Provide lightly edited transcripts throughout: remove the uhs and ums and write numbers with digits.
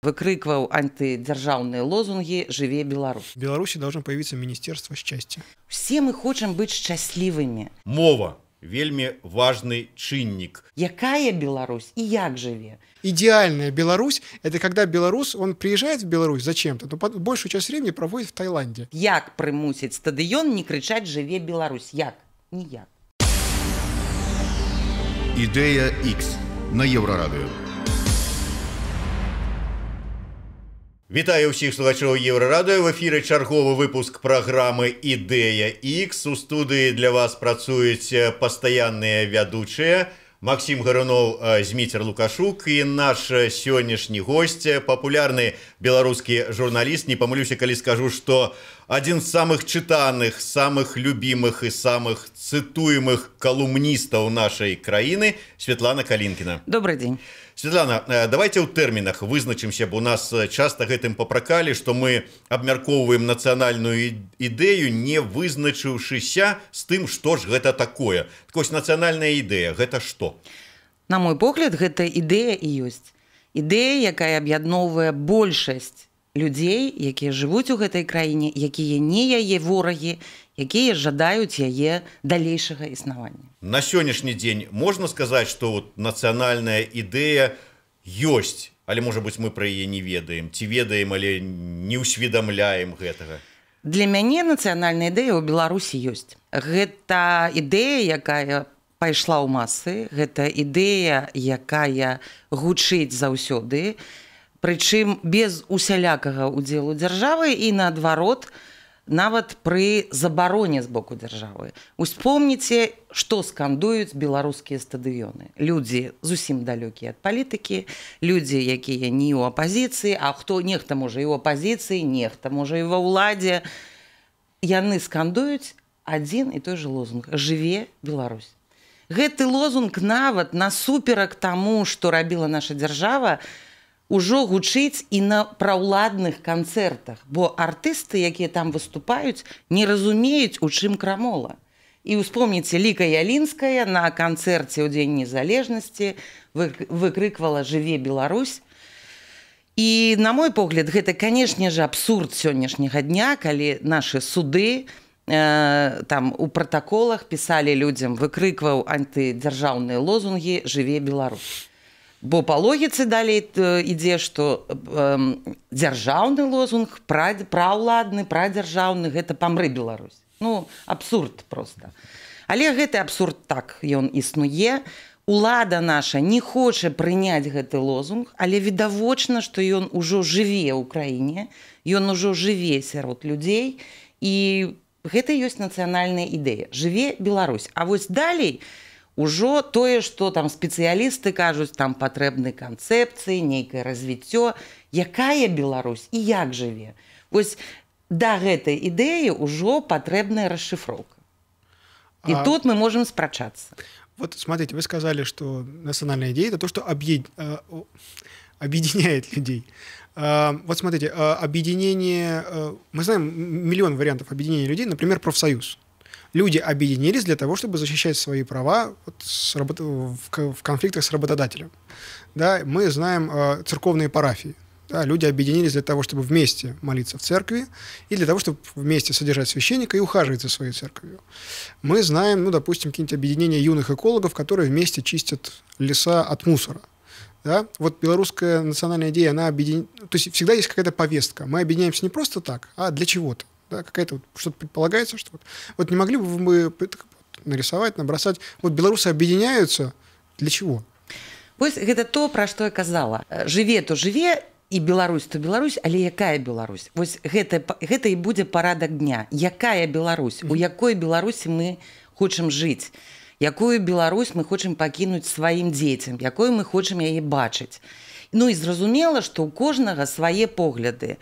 Выкрыкваў антыдзяржаўныя лозунгі «Жыве Беларусь». В Беларуси должно появиться Министерство счастья. Все мы хочам быць шчаслівымі. Мова вельмі важный чыннік. Якая Беларусь і як жыве? Идеальная Беларусь – это когда белорус, он приезжает в Беларусь зачем-то, но большую часть времени проводит в Таиланде. Як прымусіць стадыён не крычаць «Жыве Беларусь»? Як? Ніяк. Ідэя X на Еўрарадыё. Вітаю ўсіх слухачоў Еўрарадыё. В эфіры чарговы выпуск праграмы «Ідэя X». У студыі для вас працуюць пастаянныя вядучыя Максім Гаруноў, Зміцер Лукашук і наш сённяшні госць, папулярны беларускі журналіст. Не памылюся, калі скажу, што адзін з самых чытаных, самых любімых і самых цытуемых калумністаў нашай краіны Светлана Калінкіна. Добрый день. Светлана, давайте ў тэрмінах вызначымся, бо нас часта гэтым папракалі, што мы абмяркоўваем нацыянальную ідэю, не вызначыўшыся з тым, што ж гэта такое. Так вось, нацыянальная ідэя гэта што? На мой погляд, гэта ідэя і ёсць. Ідэя, якая аб'ядноўвае большасць людзей, якія жывуць у гэтай краіне, якія не яе ворагі, якія жадаюць яе далейшага існавання. На сённяшні дзень можна сказаць, што вот нацыянальная ідэя ёсць, але, можа быць, мы пра яе не ведаем, ці ведаем, але не ўсведамляем гэтага. Для мяне нацыянальная ідэя ў Беларусі ёсць. Гэта ідэя, якая пайшла ў масы, гэта ідэя, якая гучыць заўсёды, прычым без усялякага удзелу дзяржавы і наадварот, нават пры забароне з боку дзяржавы. Успомніце, што скандуюць беларускія стадыёны. Людзі зусім далёкія ад палітыкі, людзі, якія не ў апазіцыі, а хто нехта можа і ў апазіцыі, нехта можа і ва ўладзе. Яны скандуюць адзін і той жа лозунг «Жыве Беларусь». Гэты лозунг нават насуперак таму, што рабіла наша дзяржава, ужо гучыць і на праўладных канцэртах, бо артысты, якія там выступаюць, не разумеюць, у чым крамола. І ўспомніце, Ліка Ялінская на канцэрце ў Дзень незалежнасці выкрыквала «Жыве Беларусь». І, на мой погляд, гэта, канешне ж, абсурд сённяшняга дня, калі нашы суды там у пратаколах пісалі людзям, выкрыкваў антыдзяржаўныя лозунгі «Жыве Беларусь». Бо па логіцы далей ідзе, што дзяржаўны лозунг, праўладны, прадзяржаўны, гэта «Памры, Беларусь». Ну, абсурд проста. Але гэты абсурд так, ён існуе. Улада наша не хоча прыняць гэты лозунг, але відавочна, што ён ужо жыве ў краіне, ён ужо жыве сярод людзей, і гэта ёсць нацыянальная ідэя. Жыве Беларусь. А вось далей ужо тое, што там спецыялісты кажуць, там патрэбны канцэпцыі, нейкае развіццё, якая Беларусь і як жыве. Вось да гэтай ідэі ўжо патрэбная расшыфроўка. І тут мы можам спрачацца. Вот смотрите, вы сказали, что национальная идея – это то, что объединяет людей. Вот смотрите, объединение… Мы знаем миллион вариантов объединения людей, например, профсоюз. Люди объединились для того, чтобы защищать свои права в конфликтах с работодателем. Да, мы знаем церковные парафии. Да, люди объединились для того, чтобы вместе молиться в церкви и для того, чтобы вместе содержать священника и ухаживать за своей церковью. Мы знаем, ну, допустим, какие-нибудь объединения юных экологов, которые вместе чистят леса от мусора. Да? Вот белорусская национальная идея, она объединяет... То есть всегда есть какая-то повестка. Мы объединяемся не просто так, а для чего-то. Да, какая-то вот, что-то предполагается, что вот не могли бы вы нарисовать, набросать. Вот белорусы объединяются для чего? Вось гэта то, пра што я казала. Жыве то жыве, і Беларусь то Беларусь, але якая Беларусь? Вось гэта і будзе парадак дня. Якая Беларусь? У якой Беларусі мы хочам жыць? Якую Беларусь мы хочам пакінуць сваім дзецям? Якую мы хочам яе бачыць? Ну і зразумела, што ў кожнага свае погляды.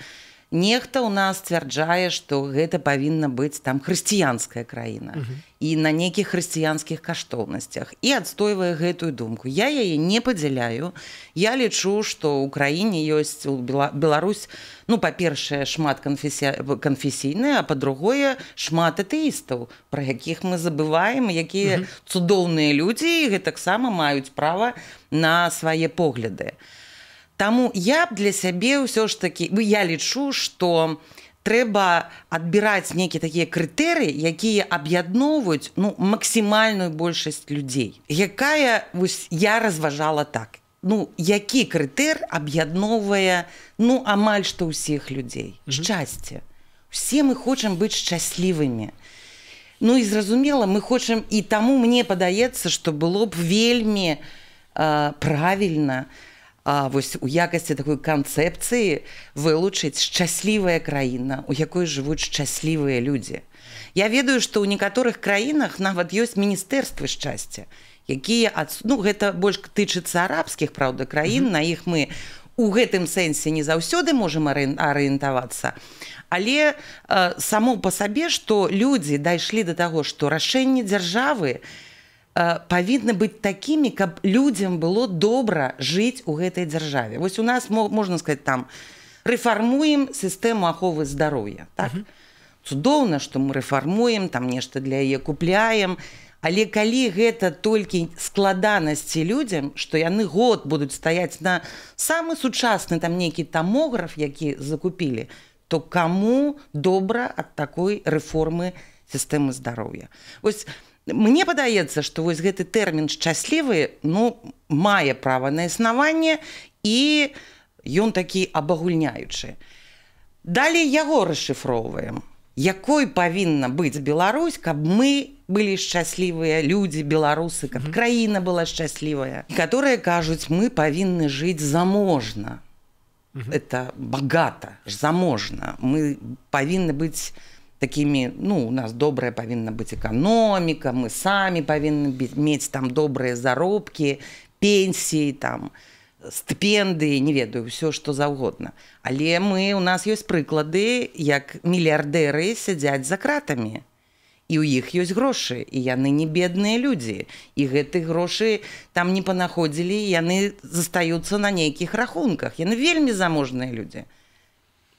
Нехта ў нас сцвярджае, што гэта павінна быць там хрысціянская краіна і на нейкіх хрысціянскіх каштоўнасцях і адстойвае гэтую думку. Я яе не падзяляю. Я лічу, што ў краіне ёсць у Беларусь, ну, па-першае, шмат канфесійная, а па-другое, шмат атэістаў, пра якіх мы забываем, якія цудоўныя людзі і гэтаксама маюць права на свае погляды. Таму я б для сябе ўсё ж такі, я лічу, што трэба адбіраць нейкія такія крытэрыі, якія аб'ядноўваюць, ну, максімальную большасць людзей. Якая, вось, я разважала так. Ну, які крытэр аб'ядноўвае, ну, амаль што ўсіх людзей? Шчасце. Все мы хочам быць шчаслівымі. Ну і зразумела, мы хочам, і таму мне падаецца, што было б вельмі правільна вось у якасці такой канцэпцыі вылучыць шчаслівая краіна, у якой жывуць шчаслівыя людзі. Я ведаю, што ў некаторых краінах нават ёсць міністэрствы шчасця, якія ну, гэта больш тычыцца арабскіх, праўда, краін, на іх мы у гэтым сэнсе не заўсёды можам арыентавацца. Але само па сабе, што людзі дайшлі да таго, што рашэнне дзяржавы павінны быць такімі, каб людзям было добра жыць у гэтай дзяржаве. Вось у нас, можна сказать, там рэфармуем сістэму аховы здароўя. Так? Цудоўна, што мы рэфармуем, там нешта для яе купляем, але калі гэта толькі складанасці людзям, што яны год будуць стаяць на самы сучасны там нейкі тамограф, які закупілі, то каму добра ад такой рэформы сістэмы здароўя? Вось мне падаецца, што вось гэты тэрмін шчаслівы, ну, мае права на існаванне, і ён такі абагульняючы. Далей яго расшыфроўваем. Якой павінна быць Беларусь, каб мы былі шчаслівыя людзі, беларусы, каб краіна была шчаслівая? Которые кажуць, мы павінны жыць заможна. Это богато, заможна. Мы павінны быць такімі, ну, у нас добрая павінна быць эканоміка, мы самі павінны мець там добрыя заробкі, пенсіі, там, стыпендыі, не ведаю, ўсё што заўгодна. Але у нас ёсць прыклады, як мільярдэры сядзяць за кратамі. І ў іх ёсць грошы, і яны не бедныя людзі. І гэты грошы там не панаходзілі, яны застаюцца на нейкіх рахунках. Яны вельмі заможныя людзі.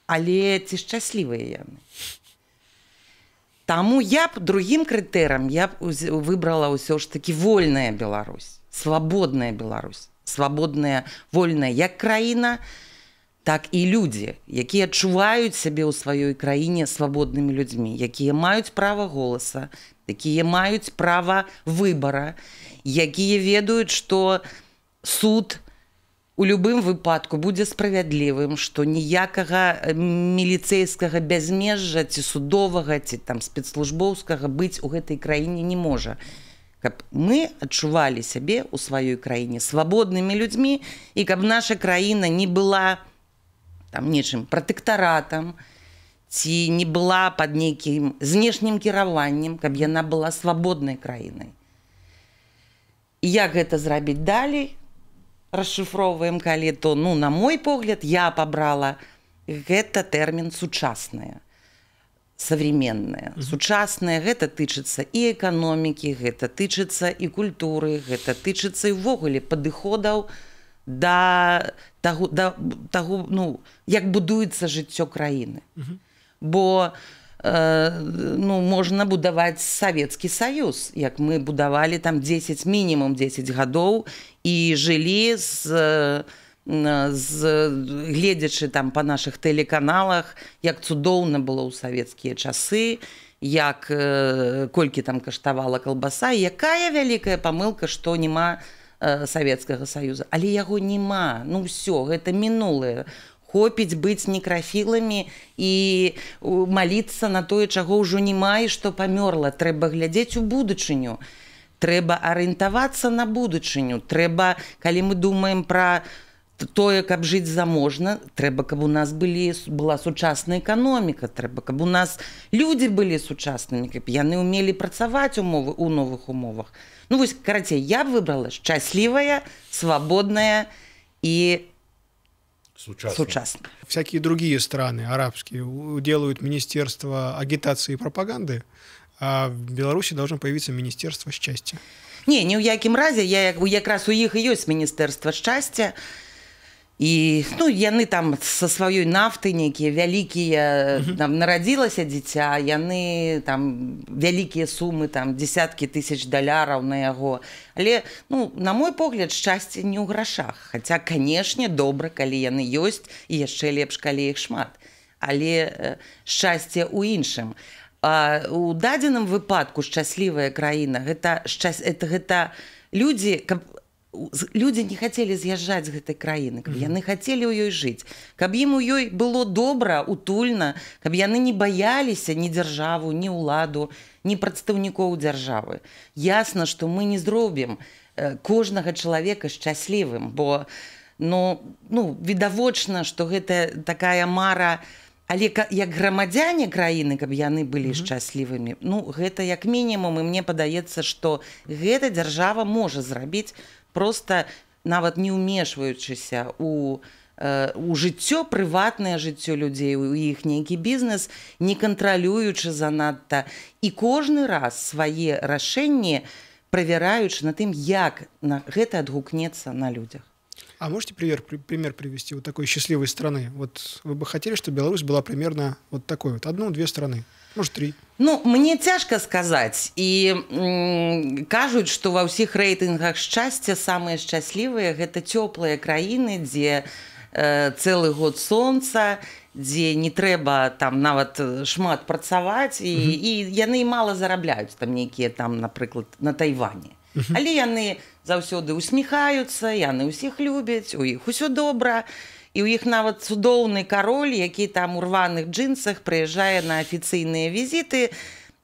Але ці шчаслівыя яны? Таму я б другім крытэрам я б выбрала ўсё ж такі вольная Беларусь, свабодная Беларусь, свабодная, вольная як краіна, так і людзі, якія адчуваюць сябе ў сваёй краіне свабоднымі людзьмі, якія маюць права голаса, якія маюць права выбара, якія ведаюць, што суд у любым выпадку будзе справядлівым, што ніякага міліцэйскага бязмежжа ці судовага, ці там спецслужбоўскага быць у гэтай краіне не можа. Каб мы адчувалі сябе ў сваёй краіне свабоднымі людзьмі і каб наша краіна не была там нечым пратэктаратам ці не была пад нейкім знешнім кіраваннем, каб яна была свабоднай краінай. І як гэта зрабіць далей? Расшыфроўваем, калі то, ну, на мой погляд, я пабрала гэта тэрмін сучасная, современная. Сучасная, гэта тычыцца і эканомікі, гэта тычыцца і культуры, гэта тычыцца і ўвогуле падыходаў да таго, ну, як будуецца жыццё краіны. Бо ну, можна будаваць Савецкі Саюз, як мы будавалі там 10, мінімум 10 гадоў і жылі з гледзячы там па нашых тэлеканалах, як цудоўна было ў савецкія часы, як колькі там каштавала калбаса, якая вялікая памылка, што няма Савецкага Саюза. Але яго няма, ну ўсё, гэта мінулае. Хопіць быць некрафіламі і маліцца на тое, чаго ўжо няма і што памёрла. Трэба глядзець у будучыню, трэба арыентавацца на будучыню, трэба, калі мы думаем пра тое, каб жыць заможна, трэба, каб у нас была сучасная эканоміка, трэба, каб у нас людзі былі сучаснымі, каб яны ўмелі працаваць у новых умовах. Ну вось, карацей, я б выбрала шчаслівая, свабодная і сучасная. Всякие другие страны арабские делают министерство агитации и пропаганды, а в Беларуси должно появиться министерство счастья. Не, ні ў якім разе, якраз у іх і ёсць міністэрства шчасця. І, ну, яны там са сваёй нафты нейкія вялікія, там нарадзілася дзіця, яны там вялікія сумы, там десяткі тысяч даляраў на яго. Але, ну, на мой погляд, шчасце не ў грашах. Хаця, канешне, добра, калі яны ёсць, і яшчэ лепш, калі іх шмат. Але шчасце ў іншым. А у дадзеным выпадку шчаслівая краіна гэта, гэта людзі, каб людзі не хацелі з'язджаць з гэтай краіны, каб яны хацелі ў ёй жыць, каб ім у ёй было добра, утульна, каб яны не баяліся ні дзяржаву, ні ўладу, ні прадстаўнікоў дзяржавы. Ясна, што мы не зробім кожнага чалавека шчаслівым, бо ну, відавочна, што гэта такая мара, але як грамадзяне краіны, каб яны былі шчаслівымі, ну, гэта як мінімум, і мне падаецца, што гэта дзяржава можа зрабіць, просто нават не ўмешваючыся у жыццё, прыватнае жыццё людзей, у іх нейкі бізнес, не кантралюючы занадта. І кожны раз свае рашэнні правяраючы на тым, як на гэта адгукнецца на людзях. А можете пример привести вот такой счастливой страны? Вот вы бы хотели, чтобы Беларусь была примерно вот такой вот? Одну-две страны, может, три. Ну, мне цяжка сказаць. І кажуць, што ва ўсіх рэйтынгах шчасця самыя шчаслівыя гэта цёплыя краіны, дзе цэлы год сонца, дзе не трэба там нават шмат працаваць, і яны мала зарабляюць там нейкія там, напрыклад, на Тайване. Але яны заўсёды усміхаюцца, яны ўсіх любяць, у іх усё добра. І ў іх нават цудоўны кароль, які там у рваных джинсах прыязджае на афіцыйныя візіты.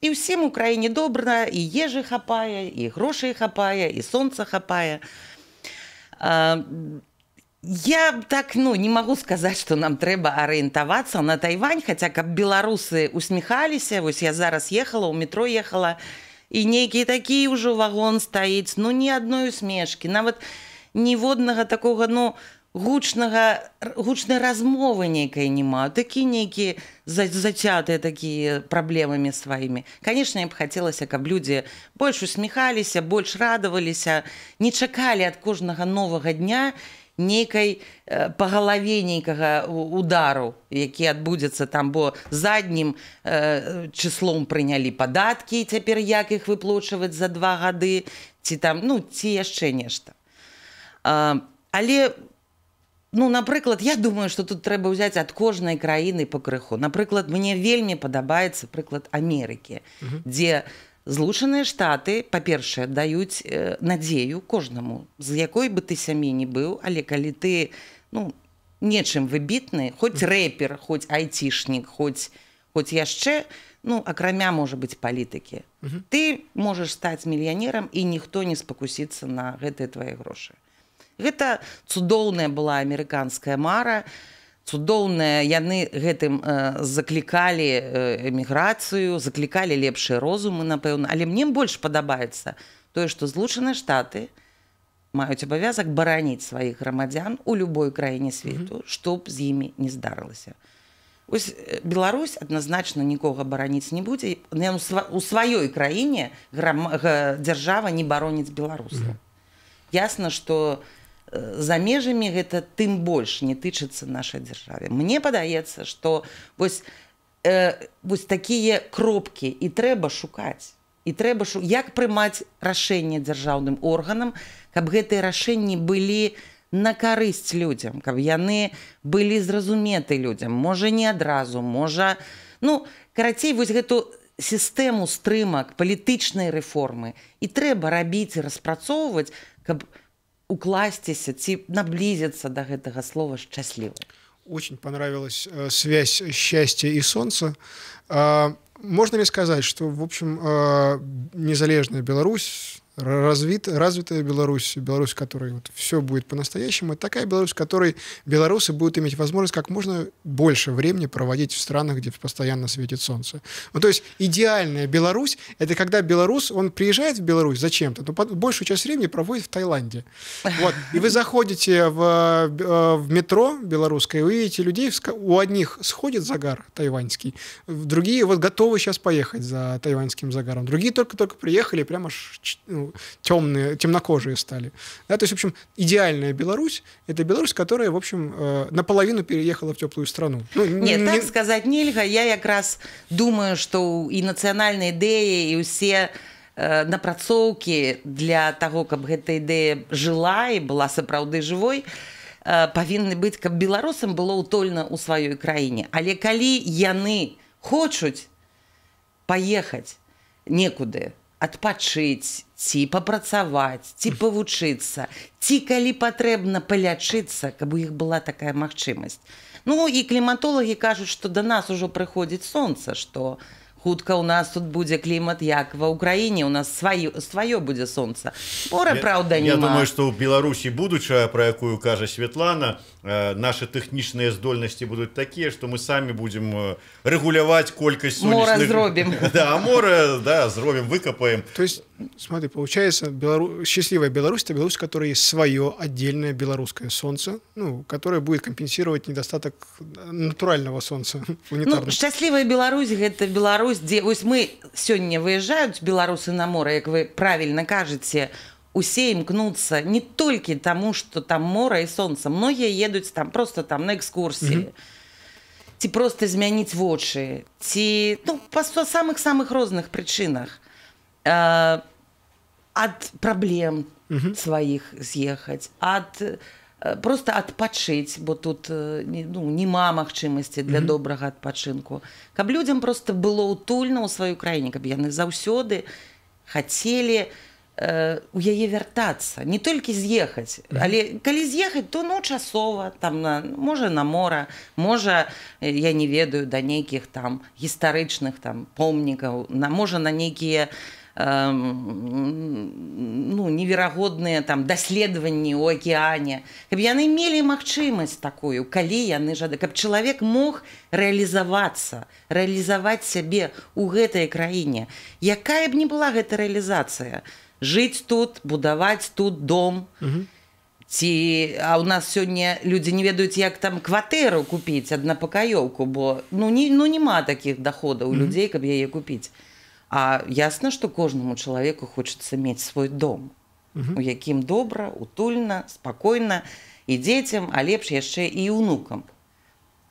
І ўсім у краіне добра, і ежы хапае, і грошай хапае, і сонца хапае. Я так, ну, не магу сказаць, што нам трэба арыентавацца на Тайвань, хаця каб беларусы усміхаліся. Вось я зараз ехала, у метро ехала, і нейкі такі ўжо вагон стаіць, ну, ні адной усмешкі, нават ніводнага такога, ну, гучнай размовы нейкай няма, такі нейкія зацятыя такія праблемамі сваімі. Канешне, я б хацелася, каб людзі больш усміхаліся, больш радаваліся, не чакалі ад кожнага новага дня нейкай па галаве нейкага удару, які адбудзецца там, бо заднім числом прынялі падаткі, цяпер як іх выплочваць за 2 гады, ці там, ну, ці яшчэ нешта. Але, ну, напрыклад, я думаю, што тут трэба ўзяць ад кожнай краіны па крыху. Напрыклад, мне вельмі падабаецца прыклад Амерыкі, дзе Злучаныя Штаты, па-першае, даюць надзею кожнаму, з якой бы ты сям'і не быў, але калі ты, ну, нечым выбітны, хоць рэпер, хоць айцішнік, хоць яшчэ, ну, акрамя, можа быць, палітыкі, ты можаш стаць мільянерам, і ніхто не спакусіцца на гэтыя твае грошы. Гэта цудоўная была амерыканская мара, цудоўная, яны гэтым заклікалі эміграцыю, заклікалі лепшыя розумы, напэўна. Але мне больш падабаецца тое, што Злучаныя Штаты маюць абавязак бараніць сваіх грамадзян у любой краіне свету, што б з імі не здарылася. Вось Беларусь адназначна нікога бараніць не будзе. У сваёй краіне дзяржава не бароніць беларусаў. Ясна, што за межамі гэта тым больш не тычыцца нашай дзяржаве. Мне падаецца, што вось такія кропкі і трэба шукаць. І трэба як прымаць рашэнне дзяржаўным органам, каб гэтыя рашэнні былі на карысць людзям, каб яны былі зразуметы людзям. Можа, не адразу, можа... Ну, карацей, вось гэту сістэму стрымак, палітычнай рэформы і трэба рабіць і распрацоўваць, каб укласціся ці наблізіцца до гэтага слова «шчаслівы». Очень понравилась связь счастья и солнца. Можно ли сказать, что, в общем, незалежная Беларусь, развитая Беларусь, Беларусь, в которой вот все будет по-настоящему, это такая Беларусь, в которой белорусы будут иметь возможность как можно больше времени проводить в странах, где постоянно светит солнце. Ну, то есть идеальная Беларусь — это когда белорус, он приезжает в Беларусь зачем-то, но большую часть времени проводит в Таиланде. Вот. И вы заходите в метро белорусское, и вы видите людей, у одних сходит загар тайваньский, другие вот готовы сейчас поехать за тайваньским загаром, другие только-только приехали, прямо ну, темные, темнокожие стали. Да, то есть, в общем, идеальная Беларусь – это Беларусь, которая, в общем, наполовину переехала в теплую страну. Ну, нет, не, так сказать нельга. Я якраз думаю, что і нацыянальная ідэя, і ўсе напрацоўкі для таго, каб гэта ідэя жыла і была сапраўды жывой, павінны быць, каб беларусам было утульна ў сваёй краіне. Але калі яны хочуць паехаць некуды, адпачыць, ці папрацаваць, ці павучыцца, ці, калі патрэбна, палячыцца, каб у іх была такая магчымасць. Ну і кліматолагі кажуць, што да нас ужо прыходзіць сонца, што хутка у нас тут будзе клімат як ва Ўкраіне, у нас сваё будзе сонца. Мора, праўда, я няма. Думаю, што ў Беларусі будучая, пра якую кажа Светлана, нашы тэхнічныя здольнасці будуць такія, што мы самі будзем рэгуляваць колькасць Мора сонечных зробім. Да, мора, да, зробім, выкапаем. То есть, смотри, получается, счастливая Беларусь – это Беларусь, у которой есть свое отдельное белорусское солнце, ну, которое будет компенсировать недостаток натурального солнца Ну, планетарного. Шчаслівая Беларусь – гэта Беларусь, дзе вось мы сёння, выязджаюць беларусы на мора, як вы правільна кажаце, усе імкнуцца не толькі таму, што там мора і сонца. Многія едуць там просто там на экскурсіі. Ці просто змяніць вочы, ці, ну, па самых-самых розных прычынах. Ад праблем сваіх з'ехаць, ад просто адпачыць, бо тут ну, нема магчымасці для добрага адпачынку. Каб людзям просто было утульна ў сваёй краіне, каб яны заўсёды хацелі у яе вяртацца, не толькі з'ехаць, але калі з'ехаць, то, ну, часова там можа, на мора, можа, я не ведаю, да нейкіх там гістарычных там помнікаў, можа, на нейкія ну, неверагодныя там даследаванні ў акіяне, каб яны мелі магчымасць такую, калі яны жада, каб чалавек мог рэалізавацца, рэалізаваць сябе ў гэтай краіне, якая б ні была гэта рэалізацыя: жыць тут, будаваць тут дом, ці, а ў нас сёння людзі не ведаюць, як там кватэру купіць, аднапакаёўку, бо, ну, не, ну, няма такіх даходаў у людзей, каб яе купіць. А ясна, што кожнаму чалавеку хочацца мець свой дом, у якім добра, утульна, спакойна і дзецям, а лепш яшчэ і ўнукам.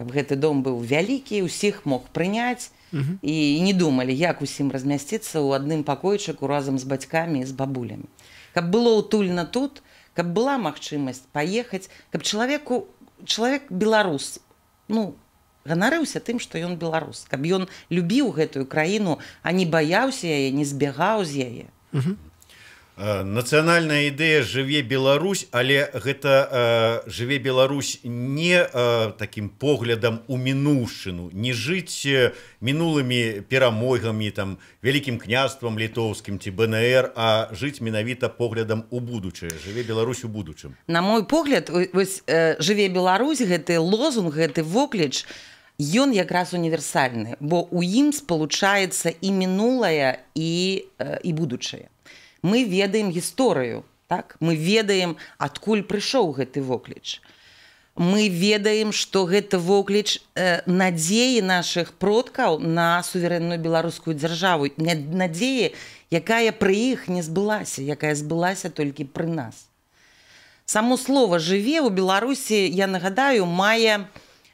Каб гэты дом быў вялікі, усіх мог прыняць, і не думалі, як усім размясціцца ў адным пакойчыку разам з бацькамі і з бабулямі. Каб было утульна тут, каб была магчымасць паехаць, каб чалавек беларус, ну, ганарыўся тым, што ён беларус, каб ён любіў гэтую краіну, а не баяўся яе, не збегаў з яе. Нацыянальная ідэя «Жыве Беларусь», але гэта «Жыве Беларусь» не такім поглядам у мінуўшчыну, не жыць мінулымі перамогамі, там, Вялікім Княствам Літоўскім ці БНР, а жыць менавіта поглядам у будучае. «Жыве Беларусь» у будучым. На мой погляд, вось «Жыве Беларусь», гэты лозунг, гэты вокліч, ён якраз універсальны, бо у ім спалучаецца і мінулае, і будучае. Мы ведаем гісторыю, так? Мы ведаем, адкуль прыйшоў гэты вокліч. Мы ведаем, што гэта вокліч надзеі нашых продкаў на суверэнную беларускую дзяржаву, надзеі, якая пры іх не збылася, якая збылася толькі пры нас. Само слово «жыве» ў Беларусі, я нагадаю, мае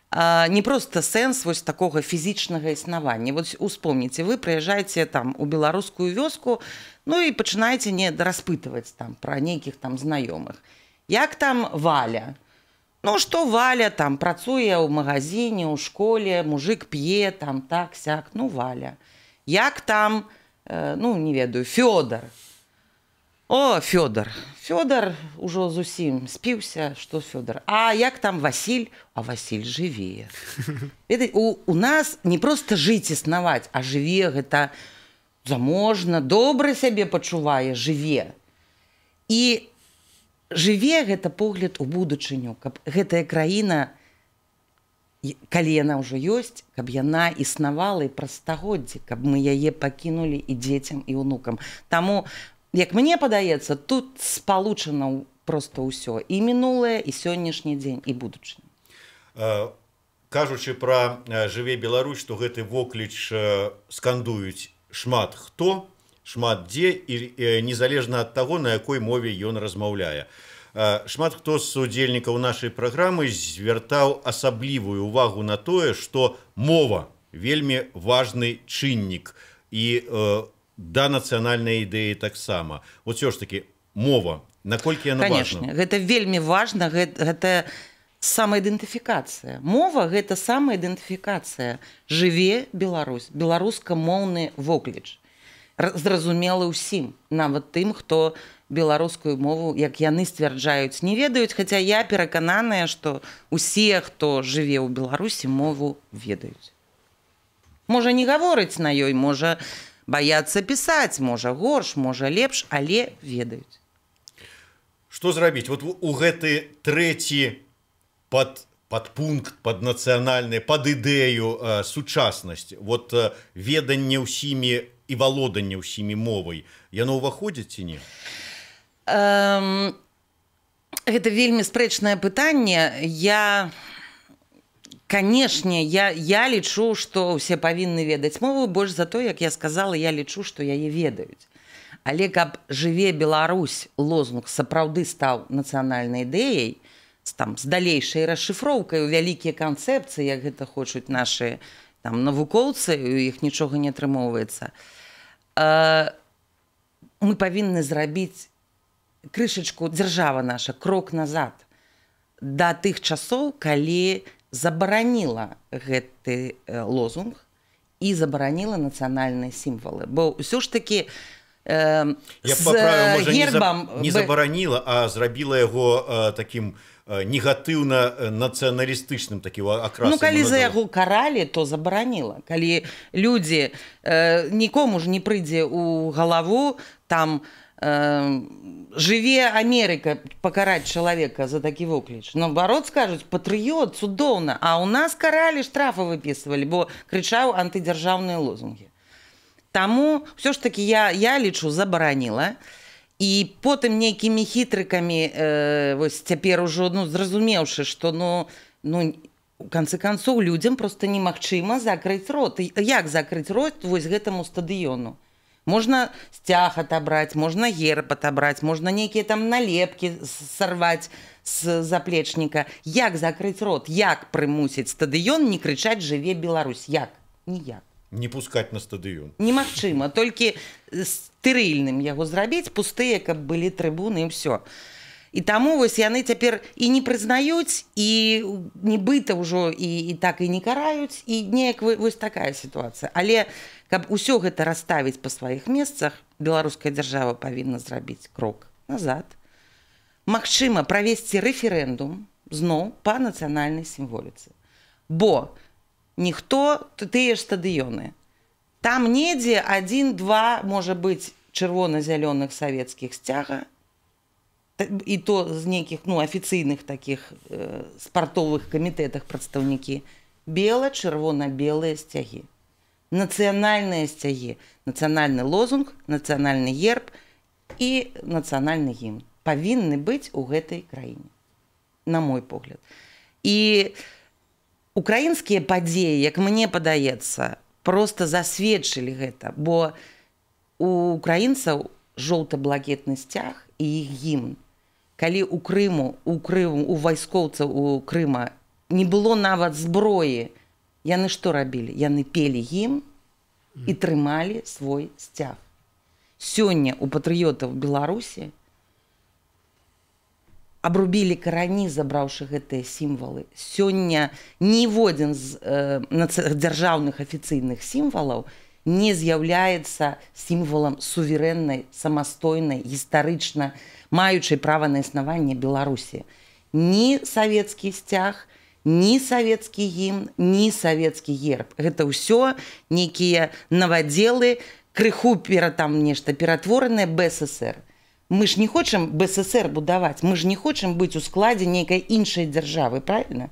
не просто сэнс вось такога фізічнага існавання. Вот успомніце, вы прыязджаеце там у беларускую вёску, ну і пачынаеце не распытваць там пра нейкіх там знаёмых. Як там Валя? Ну што Валя, там працуе ў магазине, ў школе, мужик п'е, там так сяк, ну, Валя. Як там, ну, не ведаю, Фёдор? О, Фёдор. Фёдор ужо зусім спіўся, што Фёдор. А як там Васіль? А Васіль жыве. Ведаеце, у нас не просто жыць, існаваць, а жыве гэта заможна, добра сябе пачувае, жыве. І жыве гэта погляд у будучыню, каб гэтая краіна, калі яна ўжо ёсць, каб яна існавала і праз стагоддзі, каб мы яе пакінулі і дзецям, і ўнукам. Таму, як мне падаецца, тут спалучана просто ўсё: і мінулае, і сённяшні дзень, і будучыня. Кажучы пра «Жыве Беларусь», што гэты вокліч скандуюць шмат хто, шмат дзе і незалежна ад таго, на якой мове ён размаўляе. Шмат хто з удзельнікаў нашай праграмы звяртаў асаблівую увагу на тое, што мова вельмі важны чыннік і да нацыянальнай ідэі таксама. Вот усё ж такі мова, наколькі яна важна? Гэта вельмі важна, гэта самаідэнтыфікацыя. Мова гэта самаідэнтыфікацыя. Жыве Беларусь, беларускамоўны вокліч. Зразумела ўсім, нават тым, хто беларускую мову, як яны сцвярджаюць, не ведаюць, хаця я перакананая, што усе, хто жыве ў Беларусі, мову ведаюць. Можа, не гаворыць на ёй, можа баяцца пісаць, можа горш, можа лепш, але ведаюць. Што зрабіць? Вот у гэты трэці падпункт, пад нацыянальны, пад ідэю сучаснасць, вот веданне ўсімі і валоданне ўсімі мовай, яно ўваходзіць ці не? Гэта вельмі спрэчнае пытанне. Я, канешне, я лічу, што ўсе павінны ведаць мову, больш за то, як я сказала, я лічу, што яе ведаюць. Але каб «Жыве Беларусь» лозунг сапраўды стаў нацыянальнай ідэяй, там, з далейшай расшыфроўкай у вялікія канцэпцыі, як гэта хочуць нашы там навукоўцы, у іх нічога не атрымоўваецца. Мы павінны зрабіць крышачку, дзяржава наша, крок назад да тых часоў, калі забараніла гэты лозунг і забараніла нацыянальныя сімвалы. Бо ўсё ж такі я паправіў, можа, гербам не забараніла, а зрабіла яго такім негатыўна нацыяналістычным такім акрасам. Ну, калі за яго каралі, то забараніла. Калі людзі, нікому ж не прыйдзе ў галаву там «Жыве Амерыка» пакараць чалавека за такі вокліч. Наоборот, скажуць, патрыёт, цудоўна. А ў нас каралі, штрафы выпісвалі, бо крычаў антыдзяржаўныя лозунгі. Таму ўсё ж такі я лічу, забараніла. І потым нейкімі хітрыкамі, вось цяпер ужо, ну, зразумеўшы, што, ну, у канцы канцоў людзям проста немагчыма закрыць рот. Як закрыць рот вось гэтаму стадыёну? Можна сцяг атабраць, можна герб атабраць, можна нейкія там налепкі сарваць з заплечніка. Як закрыць рот? Як прымусіць стадыён не крычаць «Жыве Беларусь»? Як? Ніяк. Не пускаць на стадыён. Немагчыма, толькі стэрыльным яго зрабіць, пустыя, каб былі трыбуны і ўсё. І таму вось яны цяпер і не прызнаюць, і нібыта ўжо і так і не караюць, і неяк вось такая сітуацыя. Але каб усё гэта расставіць па сваіх месцах, беларуская дзяржава павінна зрабіць крок назад. Магчыма, правесці рэферэндум зноў па нацыянальнай сімволіцы. Бо ніхто, тыя ж стадыёны. Там недзе адзін-два, можа быць, чырвона-зялёных савецкіх сцяга, і то з нейкіх, ну, афіцыйных такіх спартовых камітэтах прадстаўнікі, бела-чырвона-белыя сцягі. Нацыянальныя сцягі, нацыянальны лозунг, нацыянальны герб і нацыянальны гімн павінны быць у гэтай краіне, на мой погляд. І украінскія падзеі, як мне падаецца, проста засведчылі гэта, бо у украінцаў жоўта-блакітны сцяг і іх гімн. Калі у Крыму, у вайскоўцаў у Крыма не было нават зброі, яны што рабілі? Яны пелі гімн і трымалі свой сцяг. Сёння у патрыётаў Беларусі абрубілі карані, забраўшы гэтыя сімвалы. Сёння ніводзін з дзяржаўных афіцыйных сімвалаў не з'яўляецца сімвалам суверэннай, самастойнай, гістарычна маючай права на існаванне Беларусі. Ні савецкі сцяг, ні савецкі гімн, ні савецкі герб. Гэта ўсё нейкія навадзелы, крыху там нешта ператворанае БССР. Мы ж не хочам БССР будаваць, мы ж не хочам быць у складзе нейкай іншай дзяржавы, правильно?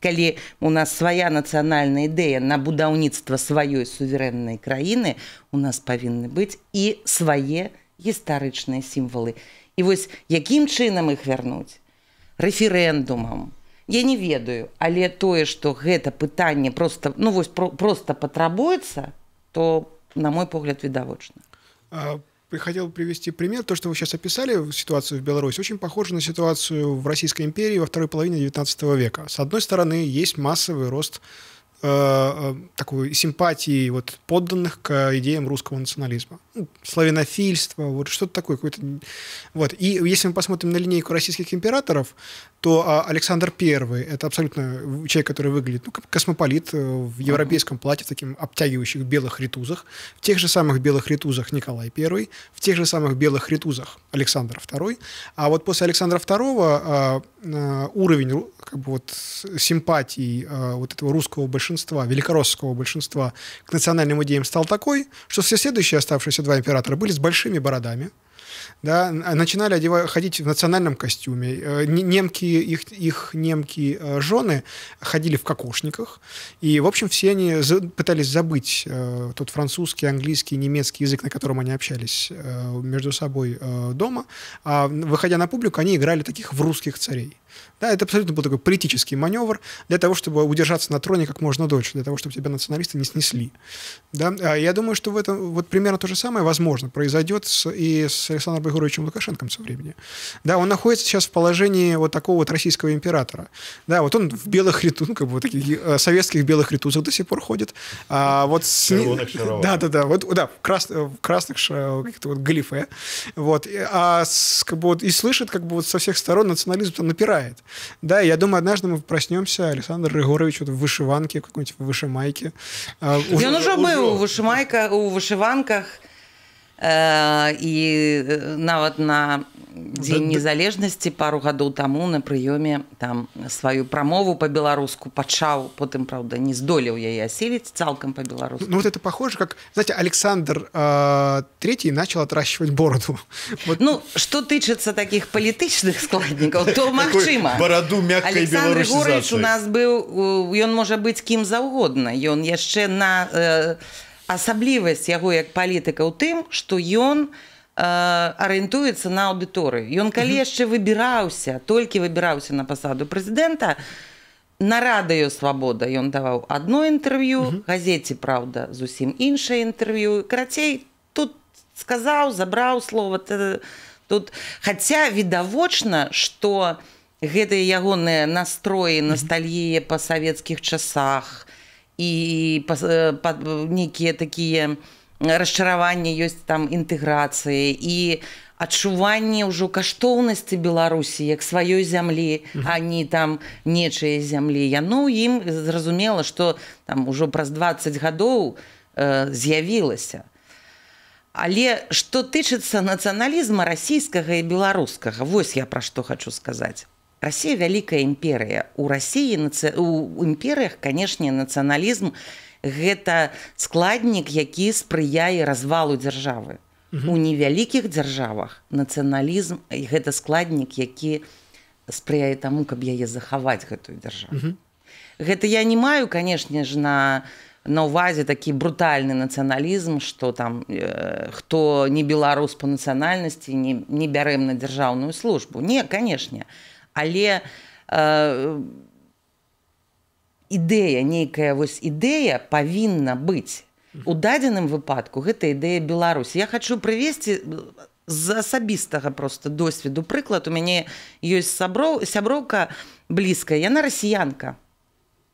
Калі у нас свая нацыянальная ідэя на будаўніцтва сваёй суверэннай краіны, у нас павінны быць і свае гістарычныя сімвалы. І вось якім чынам іх вярнуць? Рэферэндумам. Я не ведаю, але тое, што гэта пытанне просто, ну, вось, просто патрабуецца, то, на мой погляд, відавочна. Хотел привести пример. То, что вы сейчас описали, ситуацию в Беларуси, очень похоже на ситуацию в Российской империи во второй половине XIX века. С одной стороны, есть массовый рост такой симпатии вот подданных к идеям русского национализма. Ну, славянофильство, вот что-то такое. Какое-то... Вот. И если мы посмотрим на линейку российских императоров, то Александр I – это абсолютно человек, который выглядит, ну, как космополит в европейском платье, в таких обтягивающих белых ритузах. В тех же самых белых ритузах Николай I, в тех же самых белых ритузах Александр II. А вот после Александра II уровень, как бы, вот, симпатии вот этого русского большинства, великороссского большинства к национальным идеям стал такой, что все следующие оставшиеся два императора были с большими бородами, да, начинали ходить в национальном костюме. Немки, их немки жены ходили в кокошниках. И, в общем, все они пытались забыть тот французский, английский, немецкий язык, на котором они общались между собой дома. А выходя на публику, они играли таких в русских царей. Да, это абсолютно был такой политический маневр для того, чтобы удержаться на троне как можно дольше, для того, чтобы тебя националисты не снесли. Да? Я думаю, что в этом вот примерно то же самое, возможно, произойдет и с Александром Григорьевичем Лукашенком со временем. Да, он находится сейчас в положении вот такого вот российского императора. Да, вот он в белых ритузах, ну, как бы вот таких советских белых ритузах до сих пор ходит. А вот с... Да, вот, да, в красных каких-то вот галифе. Вот, а как бы вот, и слышит, как бы вот со всех сторон национализм там напирает. Да, я думаю, однажды мы проснемся, Александр Григорьевич вот в вышиванке, в какой-нибудь вышимайке. Ён ужо быў у вышымайках, у вышыванках, і нават на Дзень незалежнасці пару гадоў таму на прыёме там сваю прамову па-беларуску пачаў, потым, праўда, не здолеў яе асіліць цалкам па-беларуску. Ну вот это похоже, как, знаете, Александр III начал отращивать бороду. Вот. Ну, што тычыцца такіх палітычных складнікаў, то магчыма. Бороду мягкой Александр Григорьевич белорусизации. У нас быў, ён можа быць кім заўгодна. Ён яшчэ на асаблівасць яго як палітыка ў тым, што ён арыентуецца на аўдыторыю. Ён калі яшчэ выбіраўся, толькі выбіраўся на пасаду прэзідэнта, на радыё «Свабода» ён даваў одно інтэрв'ю, газеце «Праўда» зусім іншае інтэрв'ю. Карацей, тут сказаў, забраў слова, тут. Хаця відавочна, што гэтыя ягоныя настроі, ностальгія па савецкіх часах і нейкія такія расчараванні ёсць там інтэграцыі і адчуванне ўжо каштоўнасці Беларусі як сваёй зямлі, а не там нечае зямлі. Яно ў ім зразумела, што там ужо праз 20 гадоў з'явілася. Але што тычыцца нацыяналізма расійскага і беларускага, вось я пра што хочу сказаць. Расія вялікая імперыя. У Расіі, у імперыях, канешне, нацыяналізм гэта складнік, які спрыяе развалу дзяржавы. У невялікіх дзяржавах нацыяналізм гэта складнік, які спрыяе таму, каб яе захаваць, гэтую дзяржаву. Гэта я не маю, канешне ж, на ўвазе такі брутальны нацыяналізм, што там хто не беларус па нацыянальнасці, не бярэм на дзяржаўную службу. Не, канешне. Але ідэя, нейкая вось ідэя павінна быць. У дадзеным выпадку гэта ідэя Беларусі. Я хочу прывесці з асабістага просто досведу прыклад. У мяне ёсць сяброўка блізкая, яна расіянка.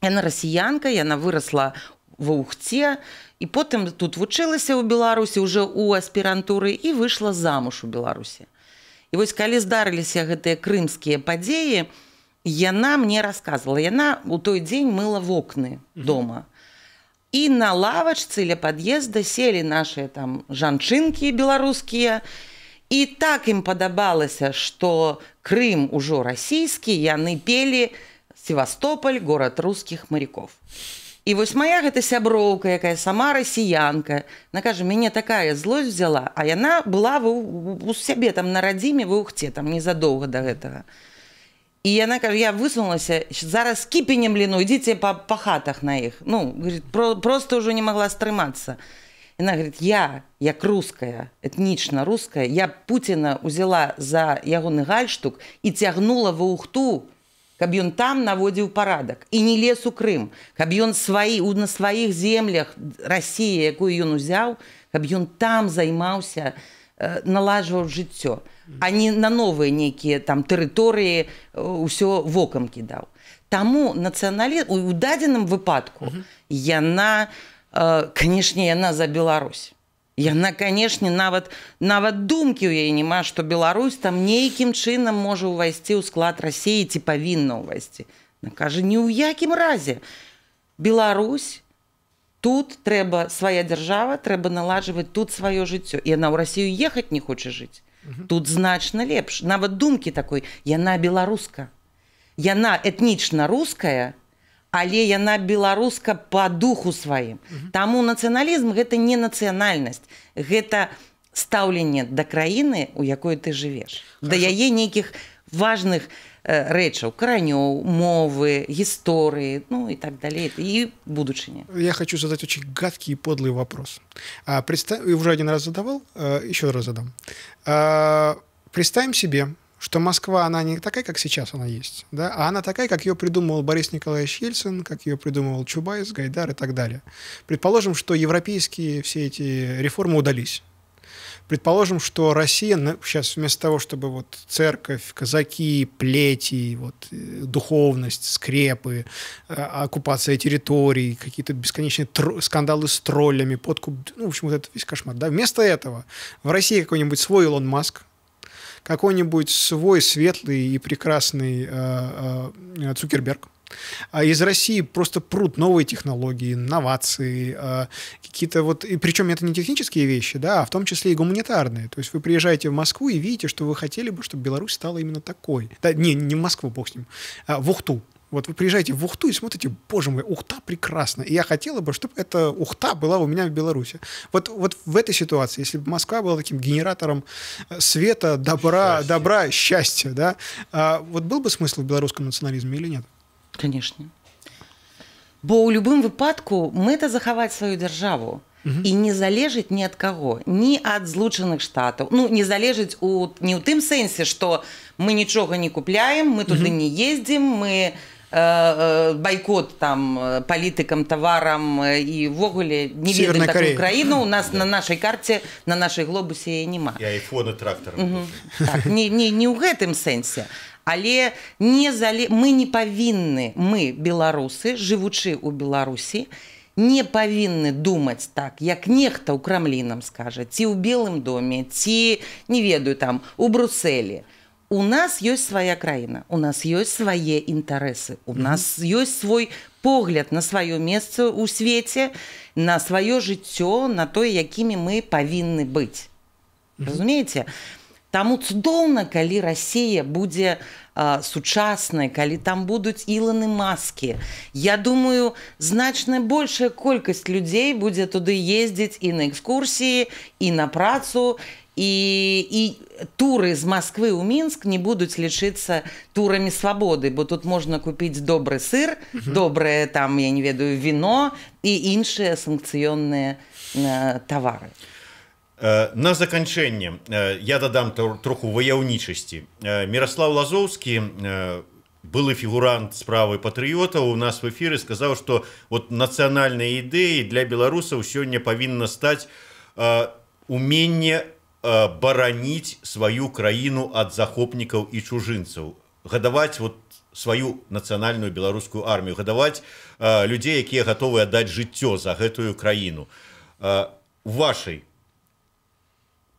Яна расіянка, яна вырасла ва Ухце і потым тут вучылася ў Беларусі уже ў аспірантуры і выйшла замуж у Беларусі. І вось калі здарыліся гэтыя крымскія падзеі, яна мне рассказывала, яна ў той дзень мыла вокны дома. І на лавачцы ля пад'езда селі нашыя там жанчынкі беларускія, і так ім падабалася, што Крым ужо расійскі, яны пелі «Севастополь, город русских моряков». І вось моя гэта сяброўка, якая сама расіянка, она кажа, мяне такая злосць взяла, а яна была у сябе там на радзіме ва Ухце, там незадоўга до гэтага. І яна кажа, я высунулася, зараз кіпенем ліну, ідзіце па хатах на іх. Ну, говорит, просто ўжо не могла стрымацца. Яна говорит, я, як руская, этнічна руская, я Пуціна узяла за ягоны гальштук і цягнула ва Ухту Каб ён там наводзіў парадак і не лез у Крым, каб ён на сваіх землях Расіі, якую ён узяў, каб ён там займаўся, наладжваў жыццё, а не на новыя нейкія там тэрыторыі ўсё вокам кідаў. Таму нацыяналізм у дадзеным выпадку яна, канешне, яна за Беларусь. Яна, канешне, нават думкі ў яе няма, што Беларусь там нейкім чынам можа ўвайсці ў склад Расіі ці павінна ўвайсці. Яна кажа, ні ў якім разе. Беларусь, тут трэба свая дзяржава, трэба наладжваць тут сваё жыццё. І яна ў Расію ехаць не хоча жыць. Тут значна лепш. Нават думкі такой, яна беларуска. Яна этнічна руская, але яна беларуска па духу сваім. Таму нацыяналізм гэта не нацыянальнасць, гэта стаўленне да краіны, у якой ты жывеш, да яе нейкіх важных рэчаў, каранёў, мовы, гісторыі, ну и так далее, і будучыні. Я хочу задать очень гадкий и подлый вопрос. Уже один раз задавал, еще раз задам. Представим себе, что Москва, она не такая, как сейчас она есть, да, а она такая, как ее придумывал Борис Николаевич Ельцин, как ее придумывал Чубайс, Гайдар и так далее. Предположим, что европейские все эти реформы удались. Предположим, что Россия сейчас вместо того, чтобы вот церковь, казаки, плети, вот, духовность, скрепы, оккупация территорий, какие-то бесконечные скандалы с троллями, подкуп, ну, в общем, вот этот весь кошмар. Да? Вместо этого в России какой-нибудь свой Илон Маск, какой-нибудь свой светлый и прекрасный Цукерберг. А из России просто прут новые технологии, инновации, какие-то вот... И причем это не технические вещи, да, а в том числе и гуманитарные. То есть вы приезжаете в Москву и видите, что вы хотели бы, чтобы Беларусь стала именно такой. Да, не в Москву, бог с ним, а в Ухту. Вот вы приезжаете в Ухту и смотрите, боже мой, Ухта прекрасна. И я хотела бы, чтобы эта Ухта была у меня в Беларуси. Вот в этой ситуации, если бы Москва была таким генератором света, добра, счастья, добра, счастья, да, вот был бы смысл в белорусском национализме или нет? Конечно. Бо ў любым выпадку мэта захаваць сваю дзяржаву і не залежыць ні ад каго, ні ад Злучаных Штатаў. Ну, не залежыць не ў тым сэнсе, што мы нічога не купляем, мы туды не ездзім, мы байкот там палітыкам, таварам і ўвогуле не ведаем такую краіну, у нас на нашай карце, на нашай глобусе яе няма. І айфоны трактарам. Так, не ў гэтым сэнсе. Але мы не павінны, мы, беларусы, жывучы ў Беларусі, не павінны думаць так, як нехта ў Крамлі нам скажа, ці ў Белым доме, ці, не ведаю, там, у Брусселі. У нас ёсць свая краіна, у нас ёсць свае інтарэсы, у нас ёсць свой погляд на сваё месца ў свеце, на сваё жыццё, на тое, якімі мы павінны быць. Разумееце? Таму цудоўна, калі Расія будзе сучаснай, калі там будуць Ілоны Маскі. Я думаю, значна большая колькасць людзей будзе туды ездзіць і на экскурсіі, і на працу, і туры з Масквы ў Мінск не будуць лічыцца турамі свабоды, бо тут можна купіць добры сыр, добрае там, я не ведаю, віно і іншыя санкцыённыя тавары. На заканчэнне я дадам троху ваяўнічасці. Міраслаў Лазоўскі, былы фігурант справы патрыётаў, у нас в эфіры сказаў, што вот нацыянальнай ідэяй для беларусаў сёння павінна стаць уменне бараніць сваю краіну ад захопнікаў і чужынцаў, гадаваць вот сваю нацыянальную беларускую армію, гадаваць людзей, якія гатовы аддаць жыццё за гэтую краіну. У вашай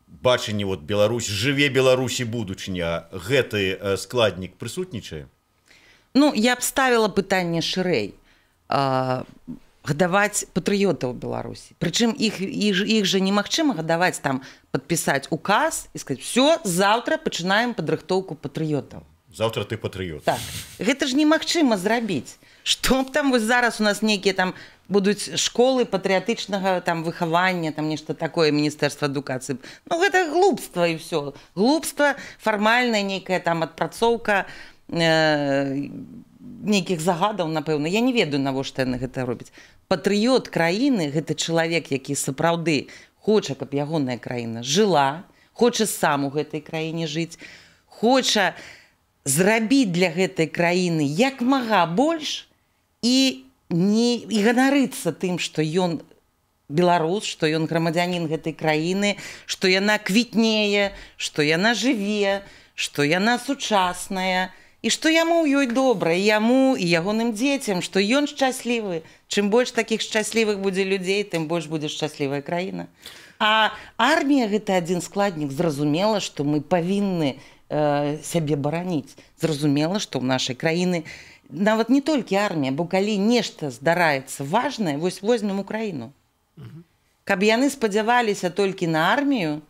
бачанні вот Беларусь, жыве Беларусі будучыня, гэты складнік прысутнічае? Ну, я б ставіла пытанне шырэй. Гадаваць патрыётаў Беларусі. Прычым іх жа немагчыма гадаваць там, падпісаць указ і сказаць, всё, заўтра пачынаем падрыхтоўку патрыётаў. Заўтра ты патрыёт. Так. Гэта ж немагчыма зрабіць. Што б там вось зараз у нас нейкія там будуць школы патрыятычнага там выхавання, там нешта такое, Міністэрства адукацыі. Ну, гэта глупства і ўсё. Глупства, фармальная нейкая там адпрацоўка нейкіх загадаў, напэўна. Я не ведаю, навошта яны гэта робяць. Патрыёт краіны — гэта чалавек, які сапраўды хоча, каб ягоная краіна жыла, хоча сам у гэтай краіне жыць, хоча зрабіць для гэтай краіны як мага больш і не і ганарыцца тым, што ён беларус, што ён грамадзянін гэтай краіны, што яна квітнее, што яна жыве, што яна сучасная і што яму ў ёй добра, і яму, і ягоным дзецям, што ён шчаслівы. Чым больш такіх шчаслівых будзе людзей, тым больш будзе шчаслівая краіна. А армія гэта адзін складнік. Зразумела, што мы павінны сябе бараніць. Зразумела, што ў нашай краіны нават не толькі армія, бо калі нешта здараецца важнае, вось возьмем Украіну. Каб яны спадзяваліся толькі на армію,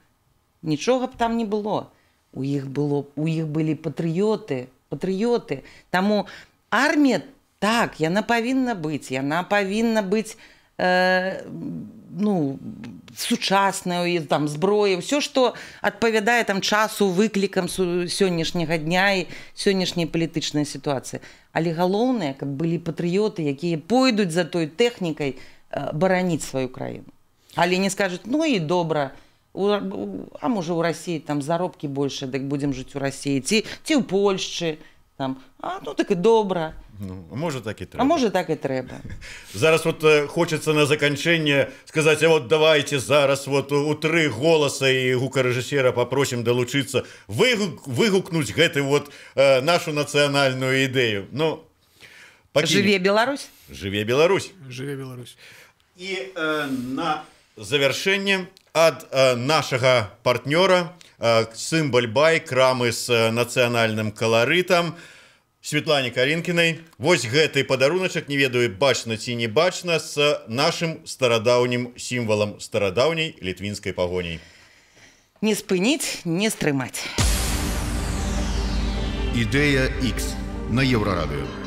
нічога б там не было. У іх былі патрыёты. Таму армія, так, яна павінна быць, ну, сучасная, там, зброя, ўсё, што адпавядае там часу, выклікам сённяшняга дня і сённяшняй палітычнай сітуацыі. Але галоўнае, каб былі патрыёты, якія пойдуць за той тэхнікай бараніць сваю краіну. Але не скажуць, ну і добра, а можа ў Расіі там заробкі больше, дык будзем жыць у Расіі, ці ў Польшчы, там, а ну так і добра. Ну, а можа так і трэба. А можа так і трэба. Зараз вот хочацца на заканчэнне сказаць, а вот давайте зараз вот у тры голаса і гукарэжысера папросім далучыцца, выгукнуць гэты вот нашу нацыянальную ідэю. Ну, пакінем. Жыве Беларусь? Жыве Беларусь. Жыве Беларусь. І на завяршэнне ад нашага партнёра Сымбаль-бай, крамы з нацыянальным каларытам, Светлане Каринкиной. Вось гэты падаруначак, не ведаю, бачна ці не бачна, з нашым старадаўнім сімвалам старадаўняй літвінскай пагоняй. Не спыніць, не стрымаць. Ідэя X на Еўрарадыё.